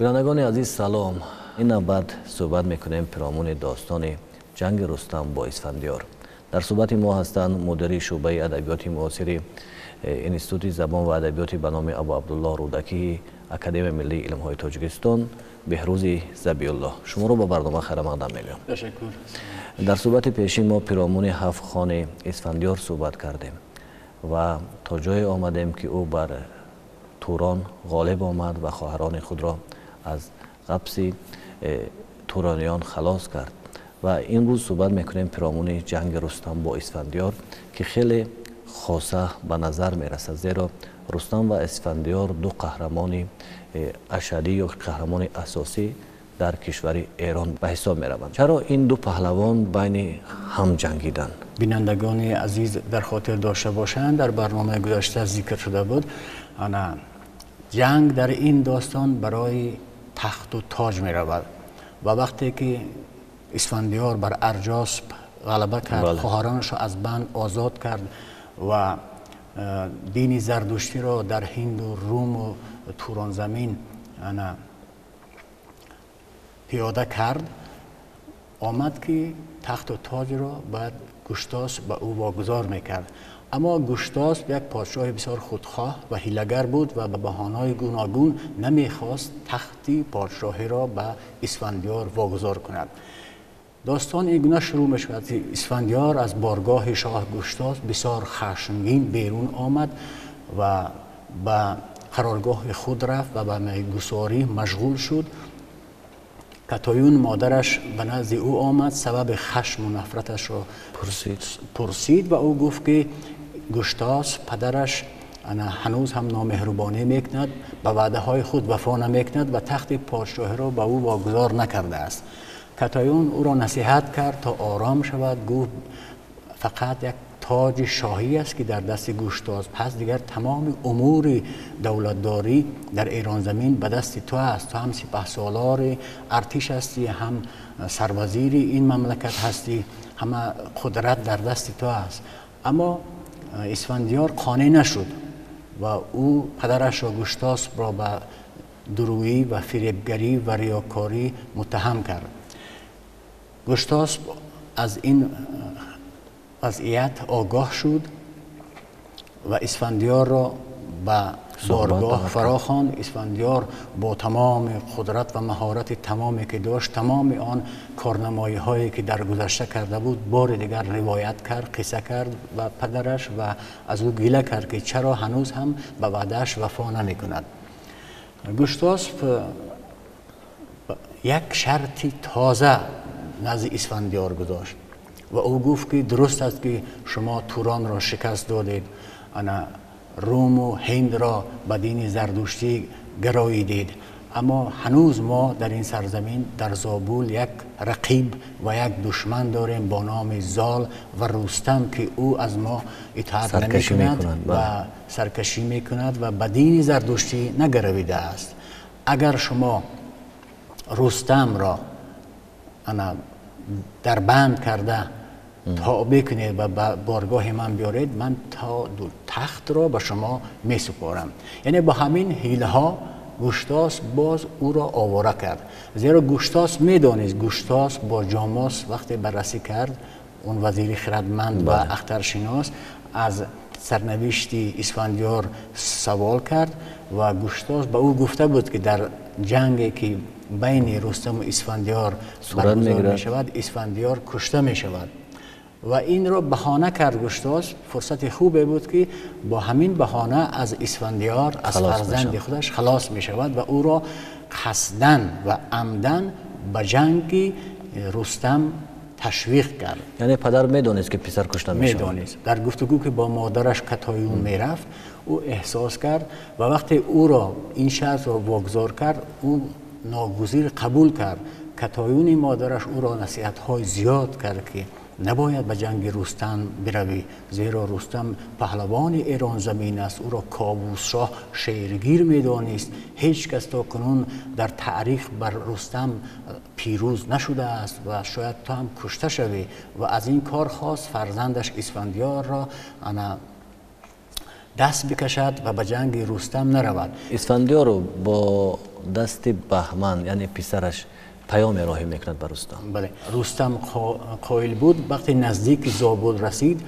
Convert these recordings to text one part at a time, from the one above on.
Бинандагони азиз, салом. Ин навбат суҳбат мекунем пиромуни достони ҷанги Рустам бо Исфандиёр. Дар суҳбати мо ҳастанд мудири шӯъбаи адабиёти муосири Институти забон ва адабиёти ба номи Абу Абдуллоҳ Рӯдакии Академияи миллии илмҳои Тоҷикистон Беҳрӯзи Забиуллоҳ. Шуморо ба барнома хайрамақдам мегӯям. Ташаккур. Дар суҳбати пешин мо пиромуни ҳафт хони Исфандиёр суҳбат кардем ва то ҷое омадем, ки ӯ бар Турон ғолиб омад ва хоҳарони худро аз ғабси турониён халос кард. Ва имрӯз суҳбат мекунем пиромуни ҷанги Рустам бо Исфандиёр, ки хеле хоса ба назар мерасад, зеро Рустам ва Исфандиёр ду қаҳрамони ашадӣ ё қаҳрамони асосӣ дар кишвари Эрон ба ҳисоб мераванд. Чаро ин ду паҳлавон байни ҳам ҷангиданд? Бинандагони азиз дар хотир дошта бошанд, дар барномаи гузашта зикр шуда буд, ана ҷанг дар ин достон барои тахту тоҷ меравад. Ва вақте ки Исфандиёр бар Арҷосп ғалаба кард, хоҳаронашро аз банд озод кард ва дини зардуштиро дар Ҳинду Руму Туронзамин ана пиёда кард, омад ки тахту тоҷро бояд Гуштосп ба ӯ вогузор мекард. Аммо Гуштосп як подшоҳи бисёр худхоҳ ва ҳилагар буд ва ба баҳонаҳои гуногун намехост тахти подшоҳиро ба Исфандиёр вогузор кунад. Достон ин гуна шурӯъ мешавад, ки Исфандиёр аз боргоҳи шоҳ Гуштосп бисёр хашмгин берун омад ва ба қароргоҳи худ рафт ва ба мегусорӣ машғул шуд. Катоюн модараш ба назди ӯ омад, сабаби хашму нафраташро пурсид ва ӯ гуфт, ки Гуштосп падараш ҳанӯз ҳам номеҳрубонӣ мекунад, ба ваъдаҳои худ вафо намекунад ва тахти подшоҳиро ба ӯ вогузор накардааст. Катоюн ӯро насиҳат кард, то ором шавад. Гуфт, фақат як тоҷи шоҳӣ аст, ки дар дасти Гуштосп ҳаст, дигар тамоми умури давлатдорӣ дар Эронзамин ба дасти ту аст. Ту ҳам сипаҳсолори артиш ҳастӣ, ҳам сарвазири ин мамлакат ҳастӣ, ҳама қудрат дар дасти ту аст. Аммо Исфандиёр қонеъ нашуд ва ӯ падарашро, Гуштоспро, ба дурӯӣ ва фиребгарӣ ва риёкорӣ муттаҳам кард. Гуштосп аз ин вазъият огоҳ шуд ва Исфандиёрро ба боргоҳ фаро хонд. Исфандиёр бо тамоми қудрат ва маҳорати тамоме, ки дошт, тамоми он корнамоиҳое, ки дар гузашта карда буд, бори дигар ривоят кард, қисса кард ба падараш ва аз ӯ гила кард, ки чаро ҳанӯз ҳам ба ваъдааш вафо намекунад. Гуштосп як шарти тоза назди Исфандиёр гузошт ва ӯ гуфт, ки дуруст аст, ки шумо Туронро шикаст додед, ана Руму Ҳиндро ба дини зардуштӣ гароидед, аммо ҳанӯз мо дар ин сарзамин, дар Зобул, як рақиб ва як душман дорем бо номи Зол ва Рустам, ки ӯ аз мо итоат намекунад ва саркашӣ мекунад ва ба дини зардуштӣ нагаравидааст. Агар шумо Рустамро ана дар банд карда тобеъ кунед ва ба боргоҳи ман биёред, ман то тахтро ба шумо месупорам. Яъне бо ҳамин ҳилаҳо Гуштосп боз ӯро овора кард, зеро Гуштосп медонист. Гуштосп бо Ҷомос вақте баррасӣ кард, он вазири хирадманд ва ахтаршинос, аз сарнавишти Исфандиёр савол кард ва Гуштосп ба ӯ гуфта буд, ки дар ҷанге, ки байни Рустаму Исфандиёр баргузор мешавад, Исфандиёр кушта мешавад. Ва инро баҳона кард Гуштосп. Фурсати хубе буд, ки бо ҳамин баҳона аз Исфандиёр, аз фарзанди худаш халос мешавад ва ӯро қасдан ва амдан ба ҷанги Рустам ташвиқ кард. Яъне падар медонист, ки писар кушта мешавад? Медонист. Дар гуфтугӯ, ки бо модараш Катоюн мерафт, ӯ эҳсос кард ва вақте ӯро ин шартро вогузор кард, ӯ ногузир қабул кард. Катоюни модараш ӯро насиҳатҳои зиёд кард, ки набояд ба ҷанги Рустам биравӣ, зеро Рустам паҳлавони Эронзамин аст, ӯро Ковусшоҳ шергир медонист, ҳеҷ кас то кунун дар таърих бар Рустам пирӯз нашудааст ва шояд ту ҳам кушта шавӣ. Ва аз ин кор хост фарзандаш Исфандиёрро ана даст бикашад ва ба ҷанги Рустам наравад. Исфандиёр бо дасти Баҳман, яъне писараш, паёме роҳӣ мекунад ба Рустам. Бале, Рустам қоил буд. Вақте наздики Зобул расид,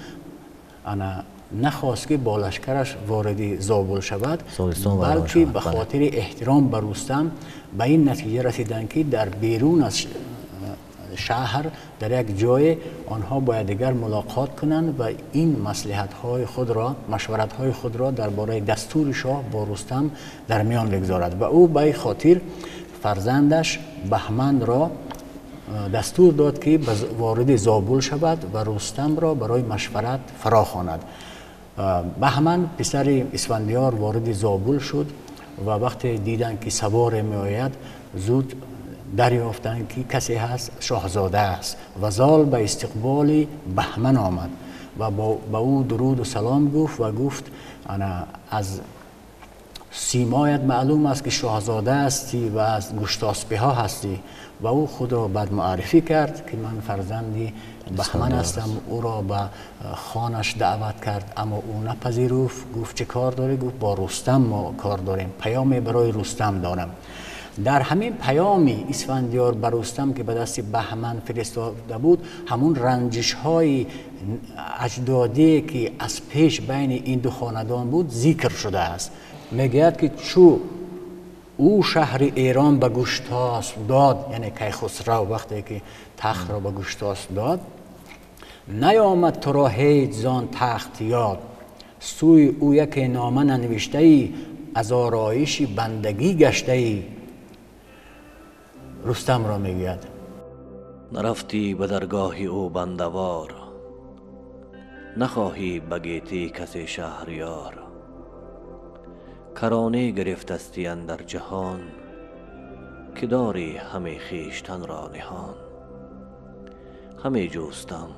ана нахост ки бо лашкараш вориди Зобул шавад, балки ба хотири эҳтиром ба Рустам ба ин натиҷа расиданд, ки дар берун аз шаҳр дар як ҷое онҳо бояд дигар мулоқот кунанд ва ин маслиҳатҳои худро, машваратҳои худро дар бораи дастури шоҳ бо Рустам дар миён бигзорад. Ва ӯ ба ин хотир фарзандаш Баҳманро дастур дод, ки вориди Зобул шавад ва Рустамро барои машварат фарохонад. Баҳман писари Исфандиёр вориди Зобул шуд ва вақте диданд, ки саворе меояд, зуд дарёфтанд, ки касе ҳаст, шоҳзода аст. Ва Зол ба истиқболи Баҳман омад ва ба ӯ дуруду салом гуфт ва гуфт: ана аз симоят маълум аст, ки шоҳзода ҳастӣ ва аз гуштоспиҳо ҳастӣ. Ва ӯ худро бад муаррифӣ кард, ки ман фарзанди Баҳман ҳастам. Ӯро ба хонаш даъват кард, аммо ӯ напазируфт. Гуфт: чӣ кор дорӣ? Гуфт: бо Рустам мо кор дорем, паёме барои Рустам дорам. Дар ҳамин паёми Исфандиёр ба Рустам, ки ба дасти Баҳман фиристода буд, ҳамун ранҷишҳои аҷдодие, ки аз пеш байни ин ду хонадон буд, зикр шудааст. Мегӯяд, ки чу ӯ шаҳри Эрон ба Гуштосп дод, яъне Кайхусрав вақте ки тахтро ба Гуштосп дод, наёмад туро ҳеҷ зон тахт ёд, сӯи ӯ яке нома нанавиштаӣ, аз ороиши бандагӣ гаштаӣ. Рустамро мегӯяд: нарафтӣ ба даргоҳи ӯ бандавор, нахоҳӣ ба гетӣ касе шаҳриёр. Каронӣ гирифтастӣ андар ҷаҳон, ки дорӣ ҳаме хештанро ниҳон. Ҳаме ҷустам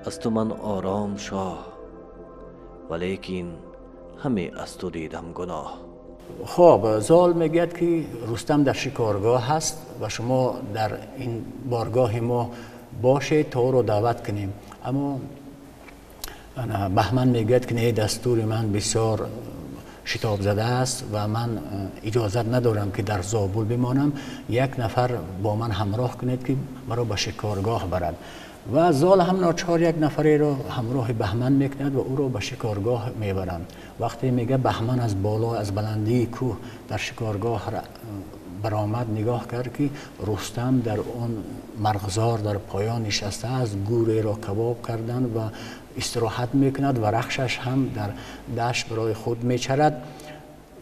аз ту ман ором шоҳ, валекин ҳаме аз ту дидам гуноҳ. Хоб, Зол мегӯяд, ки Рустам дар шикоргоҳ ҳаст ва шумо дар ин боргоҳи мо бошед, то ӯро даъват кунем. Аммо Баҳман мегӯяд, ки не, дастури ман бисёр шитоб зада аст ва ман иҷозат надорам, ки дар Зобул бимонам. Як нафар бо ман ҳамроҳ кунед, ки маро ба шикоргоҳ барад. Ва Зол ҳам ночор як нафареро ҳамроҳи Баҳман мекунад ва ӯро ба шикоргоҳ мебаранд. Вақте мега Баҳман аз боло, аз баландии кӯҳ дар шикоргоҳ баромад, нигоҳ кард, ки Рустам дар он марғзор дар поён нишастааст, гӯреро кабоб карданд ва истироҳат мекунад ва рахшаш ҳам дар дашт барои худ мечарад.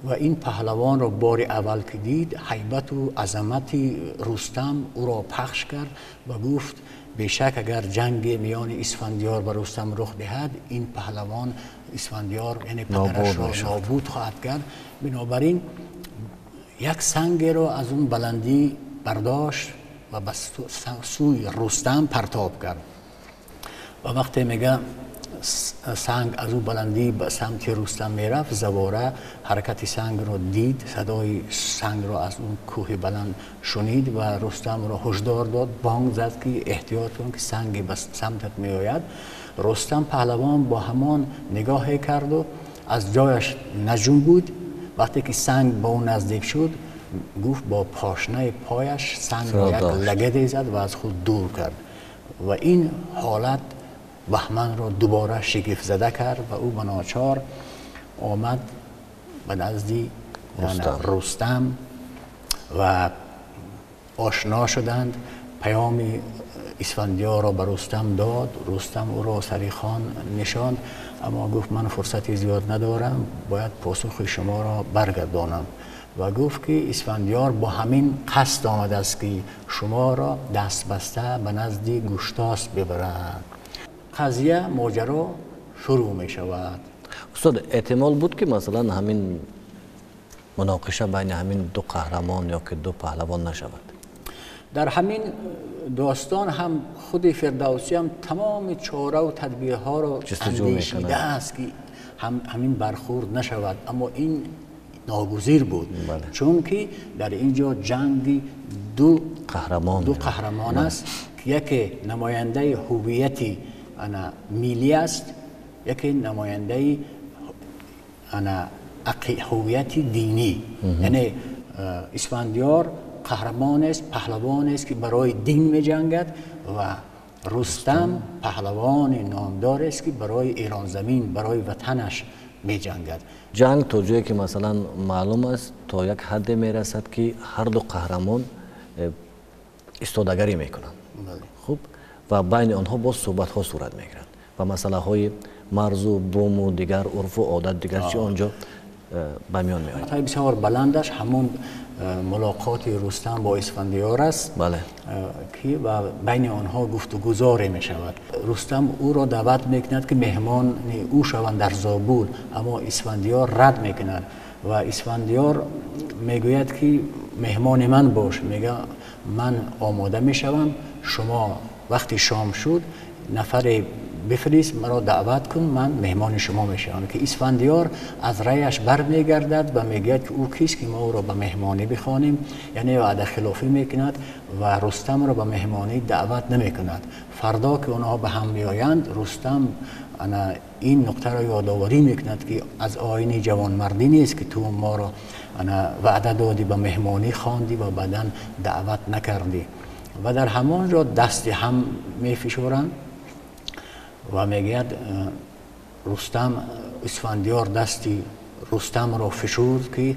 Ва ин паҳлавонро бори аввал ки дид, ҳайбату азамати Рустам ӯро пахш кард ва гуфт: бешак агар ҷанги миёни Исфандиёр ва Рустам рух диҳад, ин паҳлавон Исфандиёр, яъне падарашро, нобуд хоҳад кард. Бинобар ин як сангеро аз он баландӣ бардошт ва ба сӯи Рустам партоб кард. Ва вақте мега санг аз ӯ баландӣ ба самти Рустам мерафт, Завора ҳаракати сангро дид, садои сангро аз он кӯҳи баланд шунид ва Рустамро ҳушдор дод, бонг зад, ки эҳтиёт кун, ки санге ба самтат меояд. Рустам паҳлавон бо ҳамон нигоҳе карду аз ҷояш наҷунбуд. Вақте ки санг ба ӯ наздик шуд, гуфт бо пошнаи пояш сангро як лагаде зад ва аз худ дур кард. Ва ин ҳолат Баҳманро дубора шигифтзада кард ва ӯ ба ночор омад ба назди Рустам ва ошно шуданд. Паёми Исфандиёрро ба Рустам дод. Рустам ӯро сари хон нишонд, аммо гуфт: ман фурсати зиёд надорам, бояд посухи шуморо баргардонам. Ва гуфт, ки Исфандиёр бо ҳамин қасд омадааст, ки шуморо дастбаста ба назди Гуштосп бибаранд. Қазия, моҷаро шурӯъ мешавад. Устод, эҳтимол буд, ки масалан ҳамин муноқиша байни ҳамин ду қаҳрамон ё ки ду паҳлавон нашавад? Дар ҳамин достон ҳам худи Фирдавсӣ ҳам тамоми чораву тадбирҳоро андешидааст, ки ҳамин бархӯрд нашавад, аммо ин ногузир буд, чунки дар ин ҷо ҷанги ду қаҳрамон аст, ки яке намояндаи ҳуввияти ана миллӣ аст, яке намояндаи ҳувияти динӣ. Яъне Исфандиёр қаҳрамон аст, паҳлавон аст, ки барои дин меҷангад, ва Рустам паҳлавони номдор аст, ки барои Эронзамин, барои ватанаш меҷангад. Ҷанг то ҷое ки масалан маълум аст, то як ҳадде мерасад, ки ҳар ду қаҳрамон истодагарӣ мекунанд. Хуб, ва байни онҳо боз суҳбатҳо сурат мегиранд ва масъалаҳои марзу буму дигар урфу одат, дигар чи он ҷо ба миён меояд. Нуқтаи бисёр баландаш ҳамон мулоқоти Рустам бо Исфандиёр аст, ки байни онҳо гуфтугузоре мешавад. Рустам ӯро даъват мекунад, ки меҳмони ӯ шаванд дар Зобул, аммо Исфандиёр рад мекунад ва Исфандиёр мегӯяд, ки меҳмони ман бош. Мегӯяд, ман омода мешавам, шумо вақти шом шуд нафаре бифирист, маро даъват кун, ман меҳмони шумо мешавам. Ки Исфандиёр аз раяш бармегардад ва мегӯяд, ки ӯ кист, ки мо ӯро ба меҳмонӣ бихонем, яъне ваъдахилофӣ мекунад ва Рустамро ба меҳмонӣ даъват намекунад. Фардо ки онҳо ба ҳам меоянд, Рустам ин нуқтаро ёдоварӣ мекунад, ки аз оини ҷавонмардӣ нест, ки ту моро ваъда додӣ, ба меҳмонӣ хондӣ ва баъдан даъват накардӣ. Ва дар ҳамон ҷо дасти ҳам мефишоранд ва мегӯяд Рустам, Исфандиёр дасти Рустамро фишурд, ки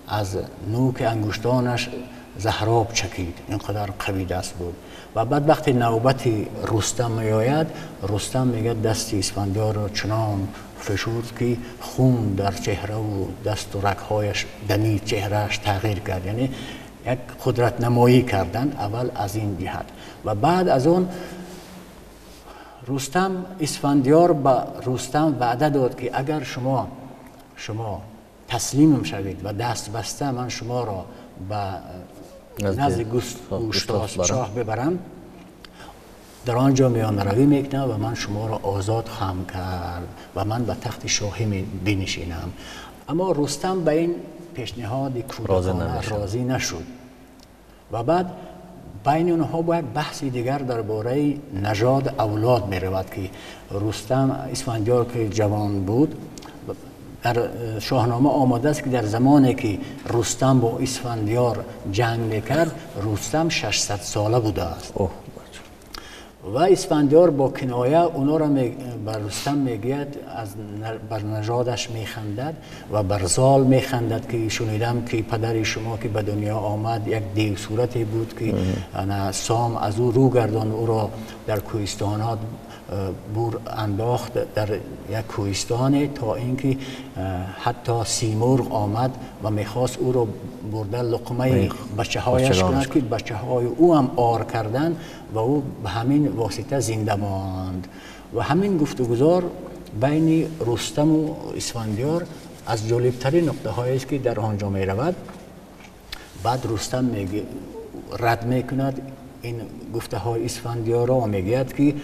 аз нӯки ангуштонаш заҳроб чакид, ин қадар қавӣ даст буд. Ва баъд вақте навбати Рустам меояд, Рустам мегӯяд дасти Исфандиёрро чунон фишурд, ки хун дар чеҳраву дасту рагҳояш дамид, чеҳрааш тағйир кард. Яъне як қудратнамоӣ карданд аввал аз ин ҷиҳат. Ва баъд аз он Рустам, Исфандиёр ба Рустам ваъда дод, ки агар шумо таслимам шавед ва даст баста ман шуморо ба назди Гуштосп шоҳ бибарам, дар он ҷо миёнаравӣ мекунам ва ман шуморо озод хоҳам кард ва ман ба тахти шоҳӣ бинишинам. Аммо Рустам ба ин пешниҳоди кӯдакона розӣ нашуд. Ва баъд байни онҳо бо як баҳси дигар дар бораи нажод авлод меравад, ки Рустам, Исфандиёр ки ҷавон буд, дар Шоҳнома омода аст, ки дар замоне ки Рустам бо Исфандиёр ҷанг мекард, Рустам 600 сола будааст. Ва Исфандиёр бо киноя онҳоро ба Рустам мегӯяд, бар нажодаш механдад ва бар зол механдад, ки шунидам, ки падари шумо ки ба дунё омад, як девсурате буд, ки Сом аз ӯ рӯ гардон, ӯро дар кӯҳистонот бур андохт, дар як кӯҳистоне, то инки ҳатто Симурғ омад ва мехост ӯро бурда луқмаи бачаҳояш кунад, ки бачаҳои ӯ ҳам ор карданд ва ӯ ба ҳамин восита зинда монд. Ва ҳамин гуфтугузор байни Рустаму Исфандиёр аз ҷолибтарин нуқтаҳоест, ки дар он ҷо меравад. Баъд Рустам рад мекунад ин гуфтаҳои Исфандиёрро ва мегӯяд, ки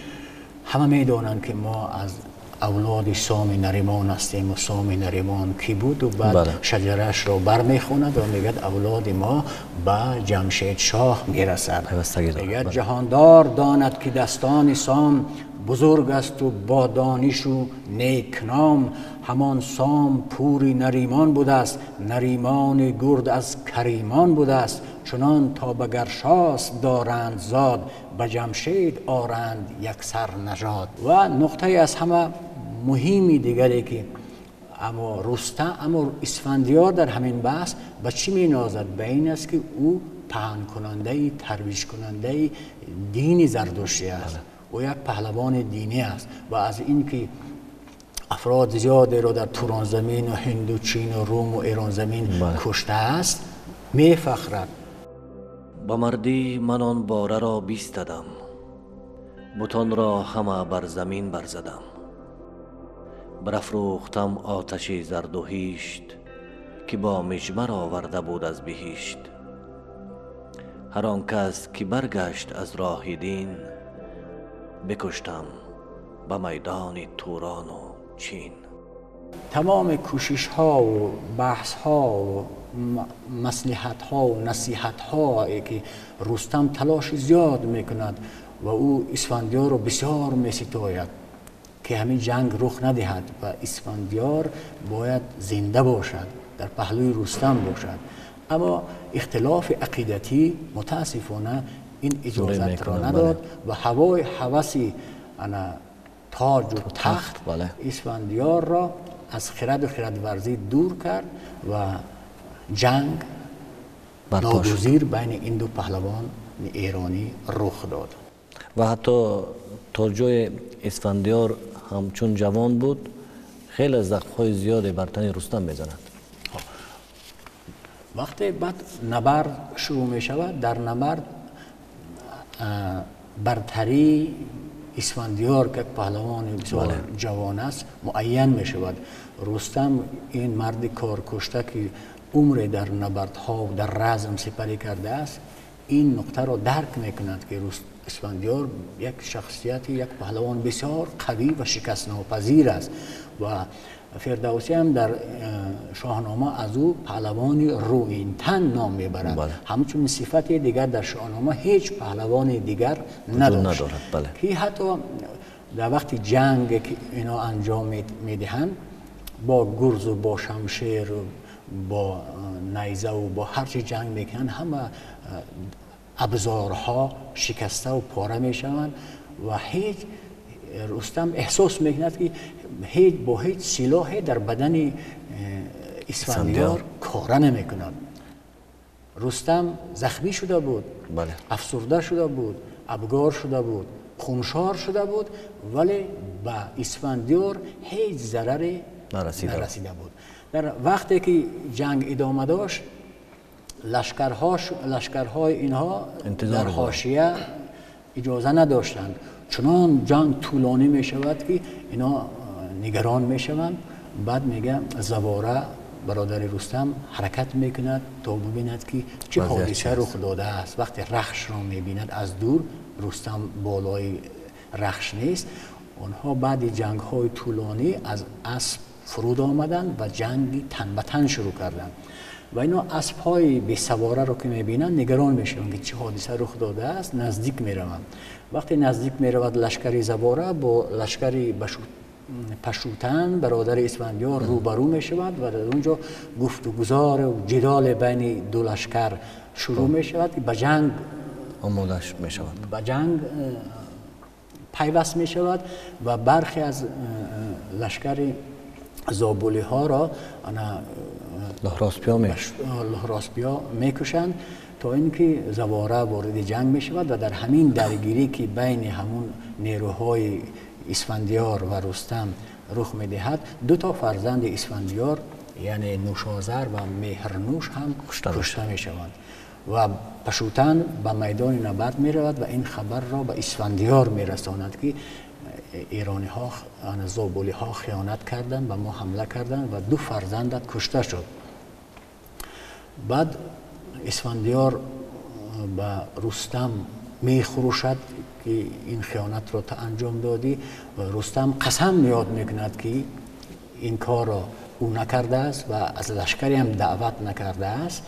ҳама медонанд, ки мо аз авлоди Соми Наримон ҳастем ва Соми Наримон кӣ буд, ва баъд шаҷарашро бармехонад ва мегӯяд, авлоди мо ба Ҷамшед шоҳ мерасад. Мегӯяд, ҷаҳондор донад, ки дастони Сом бузург асту бо донишу некном. Ҳамон Сом пури Наримон будааст, Наримони гурд аз Каримон будааст. Чунон то ба Гаршосп доранд зод, ба Ҷамшед оранд яксар нажод. Ва нуқтае аз ҳама муҳими дигаре, ки аммо Рустам, аммо Исфандиёр дар ҳамин баҳс ба чӣ менозад? Ба ин аст, ки ӯ паҳнкунандаи, тарвиҷкунандаи дини зардуштӣ аст, ӯ як паҳлавони динӣ аст ва аз ин ки афрод зиёдеро дар Туронзамину Ҳинду Чину Руму Эронзамин куштааст, мефахрад. Ба мардӣ ман он бораро бистадам, бутонро ҳама бар замин барзадам, барафрӯхтам оташи зардуҳишт, ки бо миҷмар оварда буд аз биҳишт. Ҳар он кас ки баргашт аз роҳи дин, бикуштам ба майдони Турону Чин. Тамоми кӯшишҳову баҳсҳову маслиҳатҳову насиҳатҳое ки Рустам талоши зиёд мекунад ва ӯ Исфандиёрро бисёр меситояд. ки ҳамин ҷанг рух надиҳад ва Исфандиёр бояд зинда бошад, дар паҳлӯи Рустам бошад. Аммо ихтилофи ақидатӣ мутаассифона ин иҷозатро надод ва ҳавои ҳаваси тоҷу тахт Исфандиёрро аз хираду хирадварзӣ дур кард ва ҷанг ногузир байни ин ду паҳлавони эронӣ рух дод. Ва ҳатто то ҷое Исфандиёр ҳамчун ҷавон буд, хеле захмҳои зиёде бар тани Рустам мезанад. Вақте баъд набард шурӯъ мешавад, дар набард бартарии Исфандиёр, ки як паҳлавони бисёр ҷавон аст, муайян мешавад. Рустам ин марди коркушта, ки умре дар набардҳо дар разм сипарӣ кардааст, ин нуқтаро дарк мекунад, ки Исфандиёр як шахсияти, як паҳлавон бисёр қавӣ ва шикастнопазир аст ва Фирдавсӣ ҳам дар Шоҳнома аз ӯ паҳлавони рӯинтан ном мебарад. Ҳамчун сифати дигар дар Шоҳнома ҳеҷ паҳлавони дигар надошт, ки ҳатто дар вақти ҷанге ки ино анҷом медиҳанд, бо гурзу бо шамшеру бо найзаву бо ҳар чи ҷанг мекунанд, ҳама абзорҳо шикаставу пора мешаванд ва ҳеҷ Рустам эҳсос мекунад, ки ҳеҷ бо ҳеҷ силоҳе дар бадани Исфандиёр кора намекунад. Рустам захмӣ шуда буд, афсурда шуда буд, абгор шуда буд, хуншор шуда буд, вале ба Исфандиёр ҳеҷ зараре нарасида буд. Дар вақте ки ҷанг идома дошт, лашкарҳои инҳо дар ҳошия иҷоза надоштанд. Чунон ҷанг тӯлонӣ мешавад, ки ино нигарон мешаванд. Баъд мега Завора, бародари Рустам, ҳаракат мекунад то бибинад, ки чӣ ҳодиса рух додааст. Вақте Рахшро мебинад аз дур, Рустам болои Рахш нест. Онҳо баъди ҷангҳои тӯлонӣ аз асп фуруд омаданд ва ҷанги тан ба тан шурӯъ карданд. Ва ино аспҳои бесавораро ки мебинанд, нигарон мешаванд, ки чӣ ҳодиса рух додааст, наздик мераванд. Вақте наздик меравад, лашкари Завора бо лашкари Пашутан, бародари Исфандиёр, рӯбарӯ мешавад ва дар он ҷо гуфтугузору ҷидоле байни ду лашкар шурӯъ мешавад, ки ба ҷанг омода мешавад, ба ҷанг пайваст мешавад ва бархе аз лашкари зобулиҳоро Лоҳроспиё мекушанд, то ин ки Завора вориди ҷанг мешавад ва дар ҳамин даргирӣ, ки байни ҳамун нерӯҳои Исфандиёр ва Рустам рух медиҳад, ду то фарзанди Исфандиёр, яъне Нӯшозар ва Меҳрнӯш, ҳам кушта мешаванд ва Пашутан ба майдони набард меравад ва ин хабарро ба Исфандиёр мерасонад, ки эрониҳо, зобулиҳо хиёнат карданд, ба мо ҳамла карданд ва ду фарзандат кушта шуд. Баъд Исфандиёр ба Рустам мехӯрӯшад, ки ин хиёнатро ту анҷом додӣ, ва Рустам қасам ёд мекунад, ки ин корро ӯ накардааст ва аз лашкаре ҳам даъват накардааст,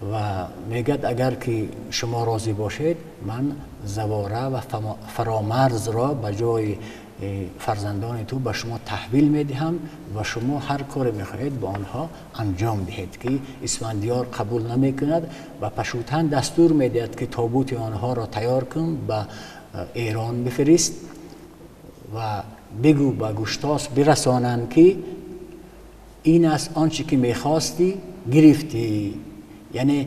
ва мегӯяд, агар ки шумо розӣ бошед, ман Завора ва Фаромарзро ба ҷои фарзандони ту ба шумо таҳвил медиҳам ва шумо ҳар коре мехоҳед ба онҳо анҷом диҳед, ки Исфандиёр қабул намекунад ва Пашутан дастур медиҳад, ки тобути онҳоро тайёр кун, ба Эрон бифирист ва бигӯ ба Гуштос бирасонанд, ки ин аст он чӣ ки мехостӣ, гирифтӣ. Яъне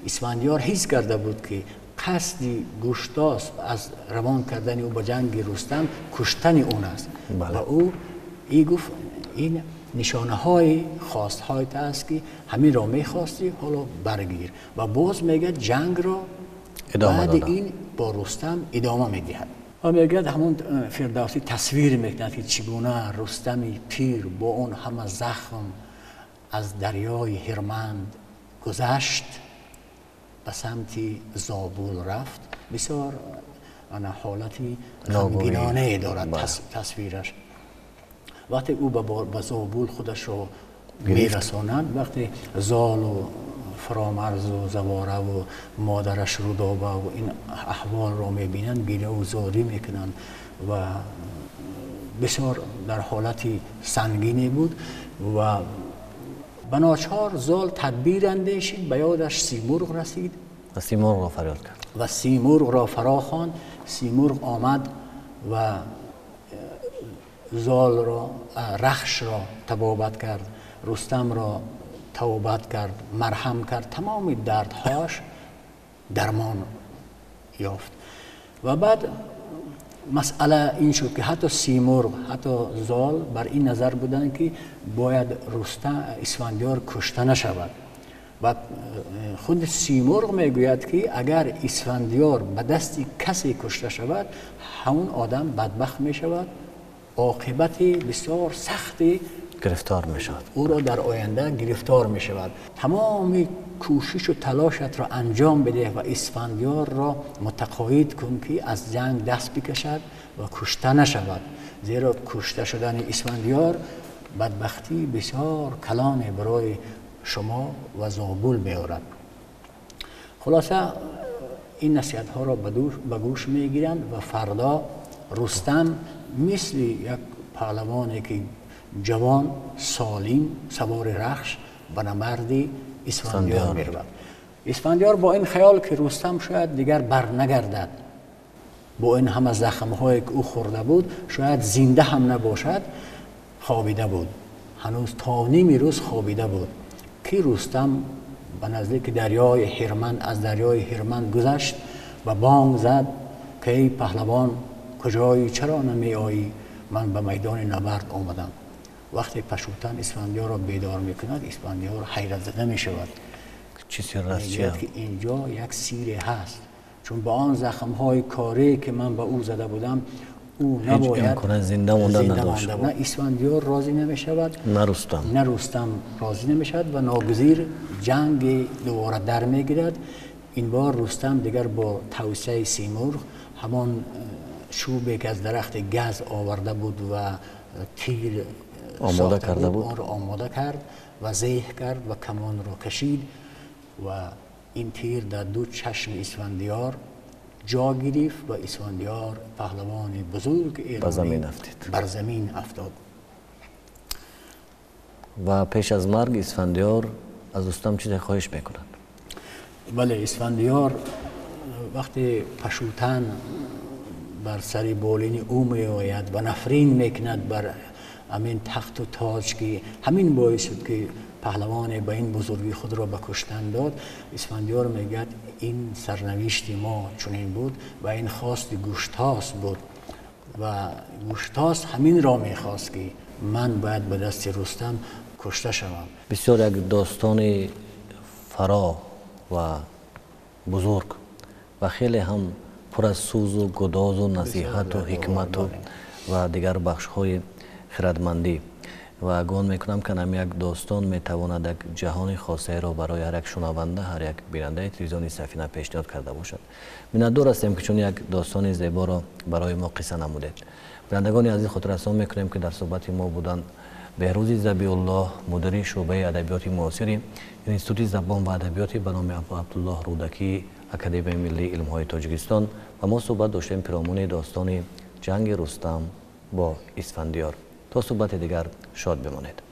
Исфандиёр ҳис карда буд, ки қасди Гуштос аз равон кардани ӯ ба ҷанги Рустам куштани он аст. Ва ӯ и гуфт, ин нишонаҳои хостҳоят аст, ки ҳаминро мехостӣ, ҳоло баргир. Ва боз мегӯяд, ҷангро баъди ин бо Рустам идома медиҳад. Ва мегӯяд, ҳамон Фирдавсӣ тасвир мекунад, ки чӣ гуна Рустами пир бо он ҳама захм аз дарёи Ҳирманд гузашт, ба самти Зобул рафт. Бисёр ҳолати ғамгинонае дорад тасвираш. Вақте ӯ ба Зобул худашро мерасонад, вақте Золу Фаромарзу Завораву модараш Рудобаву ин аҳволро мебинанд, гиряву зорӣ мекунанд ва بسیار در حالت سنگینی بود و بناچار زال تدبیر اندیشید، به یادش سیمرغ رسید و سیمرغ را فریاد کرد و سیمرغ را فرا خواند. سیمرغ آمد و زال را، رخش را طبابت کرد، رستم را توبت کرد، مرهم کرد، تمام دردهاش درمان یافت. و بعد مسئله این شد که حتی سیمرغ، حتی زال بر این نظر بودند که باید رستم اسفندیار کشته نشود. و خود سیمرغ میگوید که اگر اسفندیار به دست کسی کشته شود، همون آدم بدبخت می شود، عاقبت بسیار سختی گرفتار می شود، او را در آینده گرفتار می شود. تمام کوشش و تلاشت را انجام بده و اسفندیار را متقاعد کن که از جنگ دست بکشد و کشته نشود، زیرا کشته شدن اسفندیار بدبختی بسیار کلان برای شما و زابل می‌آورد. خلاصه این نصیحت ها را به گوش میگیرند و فردا رستم مثل یک پهلوانی که جوان سالم سوار رخش به نبرد اسفندیار میرود. اسفندیار با این خیال که رستم شاید دیگر بر نگردد، با این همه زخم هایی که او خورده بود شاید زنده هم نباشد، خوابیده بود، هنوز تا نیمی روز خوابیده بود که رستم به نزدیک دریای هرمند، از دریای هرمند گذشت و بانگ زد که ای پهلوان کجایی، چرا نمی آیی؟ من به میدان نبرد آمدم. وقتی پشوتن اسفندیار را بیدار میکند، اسفندیار حیرت زده می شود. چی سیر است؟ که اینجا یک سیره هست، چون با آن زخم های کاری که من به او زده بودم او نباید امکان زنده ماندن نداشت. نه اسفندیار راضی نمی شود، نه رستم راضی نمی شود و ناگزیر جنگ دوباره در می گیرد. این بار رستم دیگر با توصیه سیمرغ همان چوبی که از درخت گز آورده بود و تیر آماده کرده بود، آن را آماده کرد و زیح کرد و کمان را کشید و این تیر در دو چشم اسفندیار جا گرفت و اسفندیار پهلوان بزرگ ایرانی بر زمین افتاد. و پیش از مرگ اسفندیار از رستم چیزی خواهش میکند. بله، اسفندیار وقتی پشوتن بر سر بالین او می آید و نفرین میکند بر همین تخت و تاج که همین باعث شد که پهلوان به این بزرگی خود را به کشتن داد، اسفندیار میگوید این سرنوشت ما چنین بود و این خواست گوشتاس بود و گوشتاس همین را میخواست که من باید به دست رستم کشته شوم. بسیار یک داستان فرا و بزرگ و خیلی هم پر از سوز و گداز و نصیحت و حکمت و دیگر بخش‌های خردمندی و گمان میکنم که هم یک داستان میتواند یک جهان خاصه را برای هر یک شنونده، هر یک بیننده تلویزیون سفینه پیشنهاد کرده باشد. منتظر هستیم که چون یک داستان زیبا را برای ما قصه نمودید. بینندگان عزیز، خاطررسان میکنیم که در صحبت ما بودند بهروز ذبیح الله، مدیر شعبه ادبیات معاصر انستیتوت زبان و ادبیات به نام عبدالله رودکی اکادمی ملی علم‌های تاجیکستان و ما صحبت داشتیم پیرامون داستان جنگ رستم با اسفندیار. تا صحبت دیگر شاد بمانید.